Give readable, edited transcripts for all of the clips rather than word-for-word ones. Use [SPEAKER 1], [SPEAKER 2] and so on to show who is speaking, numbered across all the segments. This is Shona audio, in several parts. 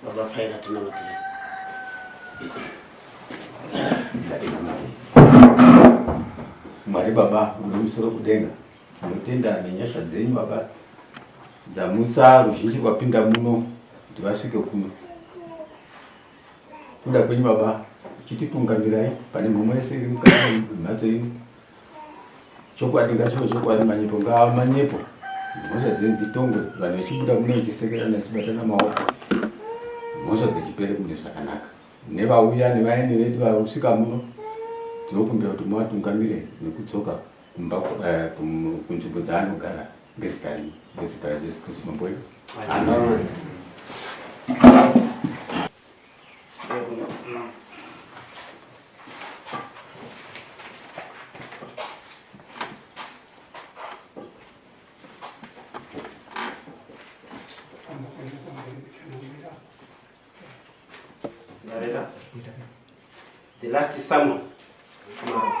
[SPEAKER 1] Baba Faira, tinamatire.
[SPEAKER 2] Ngatinamate. Mwari Baba muri musoro kudenga, tinotenda nenyasha dzenyu Baba dzamusa ruzhinji rwapinda muno kuti vasvike kuno. Kuda kwenyu Baba, chititungamirai pane mhomho yese iri mukati memhatso ino. Chokwadi ngachive chokwadi, manyepo ngaava manyepo. Mhosva dzenyu dzitongwe, vanhu vachibuda muno vachisekerana vachibatana maoko, mhosva dzichipere mune zvakanaka. Nevauya nevaeni vedu vasvika muno, tinokumbira kuti muvatungamire nekudzoka kumba kunzvimbo dzaanogara ngezita renyu, ngezita raJesu Kristu Mambo wedu. Amen.
[SPEAKER 1] Narrator. The last sermon tomorrow.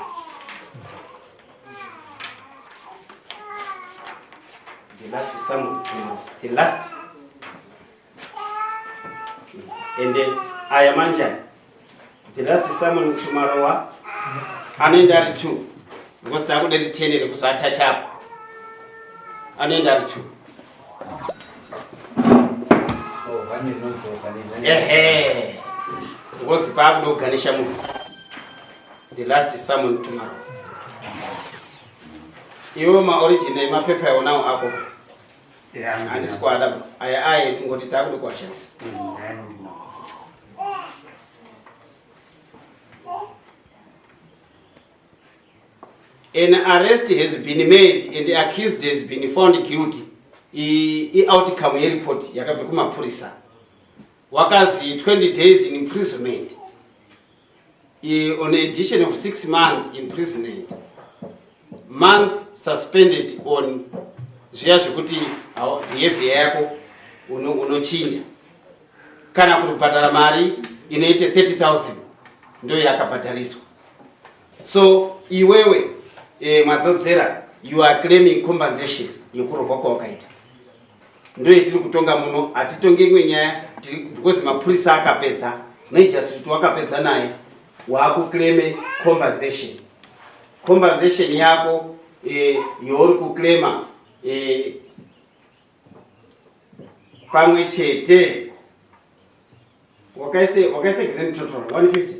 [SPEAKER 1] The last sermon tomorrow. The last. And then aya manje aya. The last sermon tomorrow anoenda ari 2 because takuda ritene rekuzoatacha apo. Anoenda ari 2. Ehe. Ngozi paakuda kuganisha munhu. The last sermon tomorrow. Iwo maorigin emapepa aonawo ako. Handisi kuada ba. Aya aye ngoti taakuda kuashandisa. An arrest has been made and the accused has been found guilty. I outcome yereport yakabva kumapurisa. Wakazi 20 days in imprisonment. On addition of 6 months imprisonment. Month suspended on zviya zvekuti behavior yako unochinja. Kana kubhadhara mari inoite 30,000 ndiyo yakabhadhariswa. So iwewe Madzodzera, you are claiming compensation yekurohwa kwawakaita. Ndiyo yetiri kutonga muno, hatitongi imwe nyaya because mapurisa akapedza magistrate wakapedza naye, waakuclaime compensation. Compensation yako youri kuclaima pamwe chete wakaise grand total 150.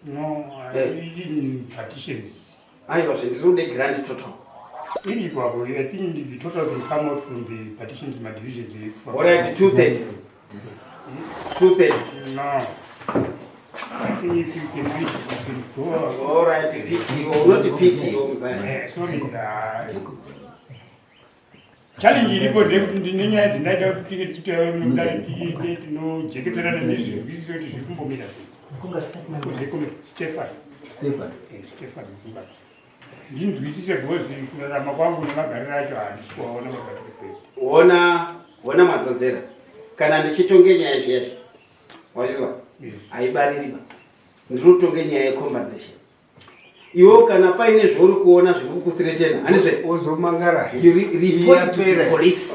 [SPEAKER 3] No, in partitions.
[SPEAKER 1] Aiwa, zvendiri kude grand total.
[SPEAKER 3] Iripo apo, I think the total will come out from the partitions, my divisions.
[SPEAKER 1] All right, 230. 230.
[SPEAKER 3] No. I think if you can read, you can go.
[SPEAKER 1] All right, PTO, not PTO, mzaya.
[SPEAKER 3] Sorry. Challenge iripo ndeyekuti ndine nyaya dzindaida kuti tinge tichitauya mudare tiite tinojeketerana nezvinzwisiso kuti zviri kumbomira sei. Stefan.
[SPEAKER 2] Stefan.
[SPEAKER 3] Stefan Zimbabwe. Ndinzwisise because kurarama kwangu nemagariro acho handisi kuwaona pakati pedu.
[SPEAKER 1] Wona Madzodzera. Kana ndichitonge nyaya zviyazvi. Wachizwa?
[SPEAKER 3] Yes.
[SPEAKER 1] Haibariri ba. Ndiri kutonge nyaya yecompensation. Iwo kana paine zvauri kuona zviri kukuthreatena, handizve?
[SPEAKER 4] Ozomangara.
[SPEAKER 1] You report to the police.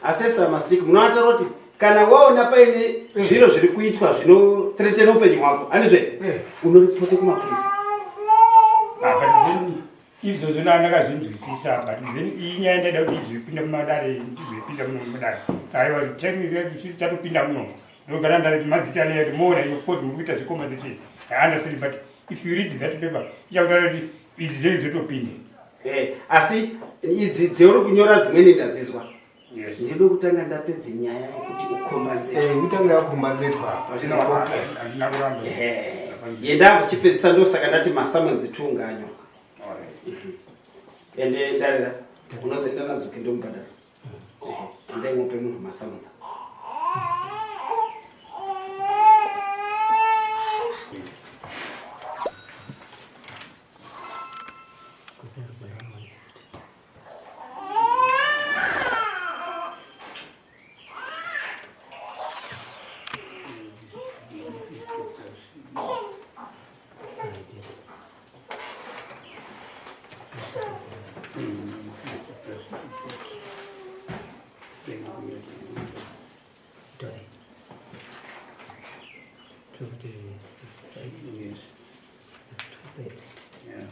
[SPEAKER 1] Assessor Mastic, munoataura kuti kana waona paine zviro zviri kuitwa zvinothreatena upenyu hwako, handizve? Unoripota kumapurisa.
[SPEAKER 3] Ah, but then izvozvo ndakazvinzwisisa, but then iyi nyaya ndaida kuti izopinda mumadare, ndizopinda muno mudare. Aiwa, time tatopinda muno ndogara ndati mazita alert more, of course muri kuita zvecompensation, I understand, but if you read that paper ichakutaura kuti idzi dzenyu dzotopinde.
[SPEAKER 1] Asi idzi dzeuri kunyora dzimweni ndadzizwa.
[SPEAKER 3] Yes.
[SPEAKER 1] Ndinoda kutanga ndapedze nyaya yekuti ucompensate.
[SPEAKER 4] Kutanga yacompensatwa.
[SPEAKER 3] Handina kuramba.
[SPEAKER 1] Yenda kuchipedzisa, ndosaka ndati masummons tunganyorwa.
[SPEAKER 3] All right.
[SPEAKER 1] Ende ndarira unozoenda nadzoke ndomubhadhara. Endai mupe munhu masummons.
[SPEAKER 5] 255.
[SPEAKER 3] Yes.
[SPEAKER 5] That's 230.
[SPEAKER 3] Yeah.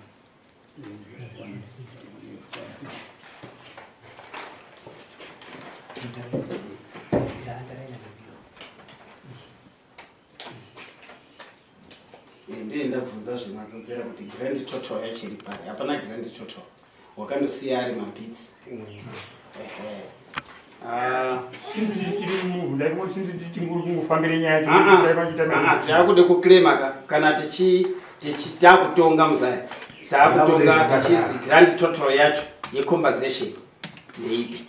[SPEAKER 1] Ndiye ndabvunza zvemadzodzera kuti grand total yacho iri pari. Hapana grand total. Wakandosiya ari mabits. Ehe. Ah, taakude kuclaima ka kana tichi tichi takutonga muzaya. Takutonga tichizi grand total yacho yecompensation ndeipi.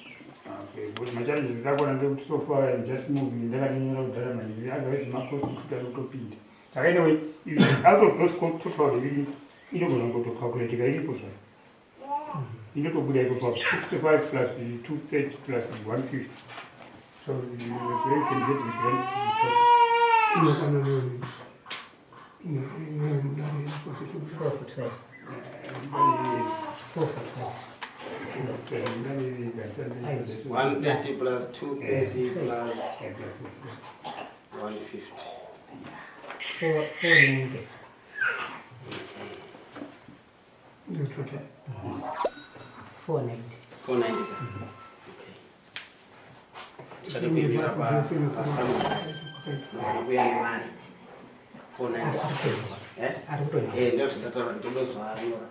[SPEAKER 3] Machallenges ndakona ndekuti so far I'm just moving ndakanyora kudhara maningi otherwise makosi futi arikutopinda. Saka anyway, out of those total inogona kutocalculatika iripo zvayo. Inotobuda ipo pa 65 plus 230 plus 150. So you can get the grand total.
[SPEAKER 4] Inokwana nemudare
[SPEAKER 5] 445. 445.
[SPEAKER 1] 130 plus 230 plus 150.
[SPEAKER 5] 490.
[SPEAKER 4] ndototal.
[SPEAKER 5] 490.
[SPEAKER 1] 490. Okay. Tichade kuinyora pa pasamu. Nogona kuuya nemari. 490. Eh?
[SPEAKER 5] Ari kutonya.
[SPEAKER 1] Eh, ndozvandataura ndodozvaanyora.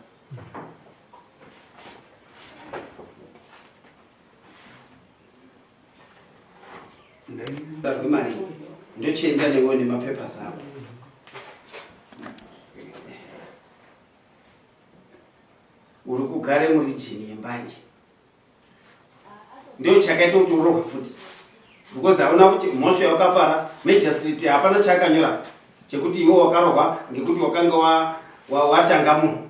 [SPEAKER 1] Rwemari ndochienda newe nemapapers ako. Uri kugare murijini yembanje. Ndio chakaita kuti urohwe futi. Because hauna kuti mhosva yawakapara magistrate hapana chaakanyora chekuti iwe wakarohwa ngekuti wakanga watanga munhu.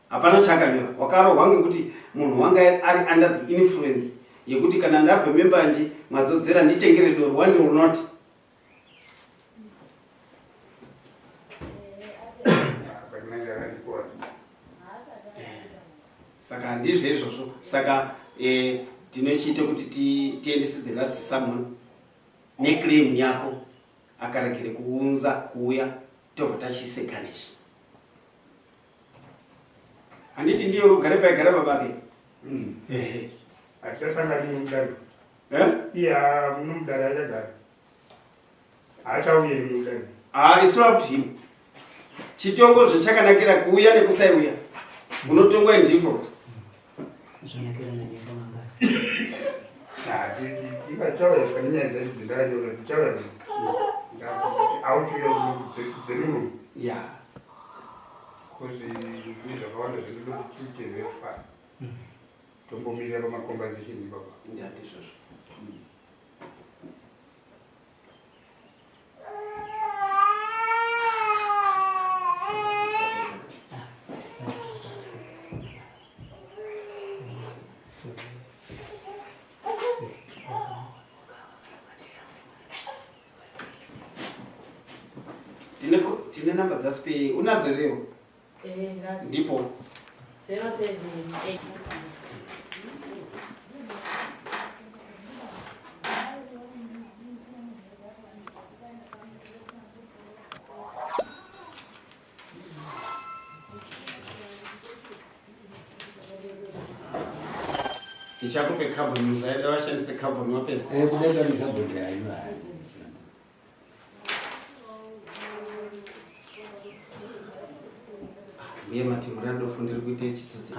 [SPEAKER 1] Hapana chaakanyora. Wakarohwa ngekuti munhu wanga ari under the influence yekuti kana ndabheme mbanje madzodzera nditengere doro wandi or not. Saka ndizvo izvozvo. Saka tinochiita kuti tiendese the last summon neclaim yako akaregere kuunza kuuya tobva tachiise garnish. Handiti ndiyo rugare paigara babake? Ehe.
[SPEAKER 3] Hatichasangani mudare.
[SPEAKER 1] Eh?
[SPEAKER 3] Iye munomudare achagara. Haachauye mudare.
[SPEAKER 1] Ah, it's up to him. Chitongo zvechakanakira kuuya nekusaiuya. Unotongwa in default.
[SPEAKER 5] Zvonakira nanyemba mangasa.
[SPEAKER 3] Ikachauya panyaya dzacho dzandakanyora tichauya auchiuya dzemurume.
[SPEAKER 1] Yeah.
[SPEAKER 3] Because zvine zvakawanda zvinoda kuti tiite verify. Tombomirira pamacompensation ipapa.
[SPEAKER 1] Ndati izvozvo. Tine namba dzaspe unadzo reo? Ndipo.
[SPEAKER 6] 078.
[SPEAKER 1] Tichakupe carbon musaida vashandise carbon wapedza.
[SPEAKER 2] Kudenga ni carbon yayo.
[SPEAKER 1] Uye matimura ndofundira kuita chitsotsi.